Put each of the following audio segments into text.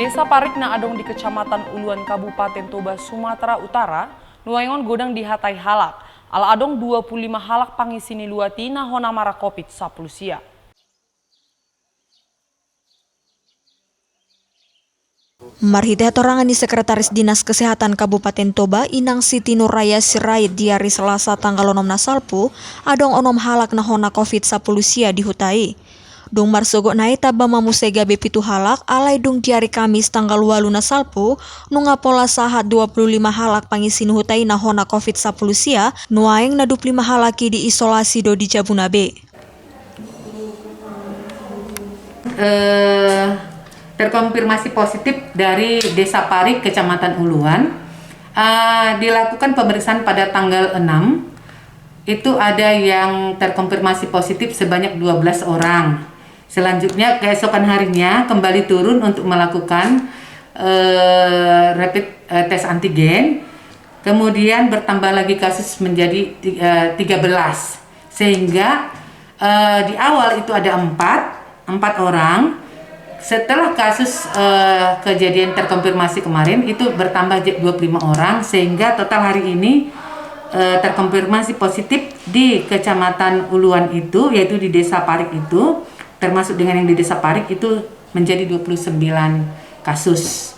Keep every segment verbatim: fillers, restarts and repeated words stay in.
Desa Parik na adong di Kecamatan Uluan, Kabupaten Toba, Sumatera Utara, nuaeng on godang dihatai halak. Ala adong dua puluh lima halak pangisi ni luat i na hona mara covid sampulu sia. Marhite hatorangan ni Sekretaris Dinas Kesehatan Kabupaten Toba, Inang Siti Nuraya Sirait, di ari Selasa tanggal onom na salpu, adong onom halak na hona covid sampulu sia di huta i. Dung marsogot nai tamba ma muse gabe pitu halak, alai dung di ari Kamis tanggal ualu na salpu, nunga pola sahat dua puluh lima halak pangisi ni huta i na hona covid sampulu sia, nuaeng na dua puluh lima halak i diisolasi do di jabuna be. Eh, terkonfirmasi positif dari Desa Parik, Kecamatan Uluan. Eh, dilakukan pemeriksaan pada tanggal enam, itu ada yang terkonfirmasi positif sebanyak dua belas orang. Selanjutnya, keesokan harinya kembali turun untuk melakukan, eh, rapid, eh, tes antigen. Kemudian bertambah lagi kasus menjadi ti-, eh, tiga belas. Sehingga, eh, di awal itu ada empat, empat orang. Setelah kasus, eh, kejadian terkonfirmasi kemarin itu bertambah je-, dua puluh lima orang, sehingga total hari ini, eh, terkonfirmasi positif di Kecamatan Uluan itu, yaitu di Desa Parik itu, termasuk dengan yang di Desa Parik itu menjadi dua puluh sembilan kasus.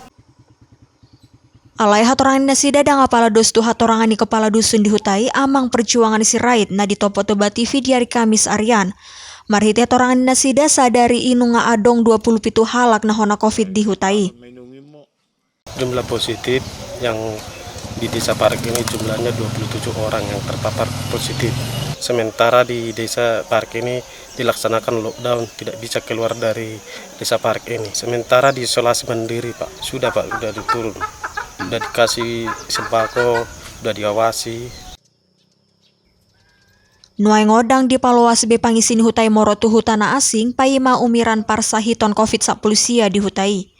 Alai hatorangan ni nasida ndang apala dos tu hatorangan ni kepala dusun di huta i, Amang Perjuangan Sirait, na ditopot Toba T V di ari Kamis arian. Marhite hatorangan ni nasida, sadari i nunga adong dua puluh pitu halak na hona covid di huta i. Jumlah positif yang di Desa Parik ini jumlahnya dua puluh tujuh orang yang terpapar positif. Sementara di Desa Parik ini dilaksanakan lockdown, tidak bisa keluar dari Desa Parik ini. Sementara diisolasi mandiri, Pak. Sudah, Pak, sudah diturun. Sudah dikasih sembako, sudah diawasi. Nuaeng on ndang dipaloas be pangisi ni huta i moro tu huta na asing, paima umiran parsahiton covid sampulu sia di huta i.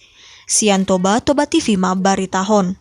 Sian Toba, Toba T V mambaritahon.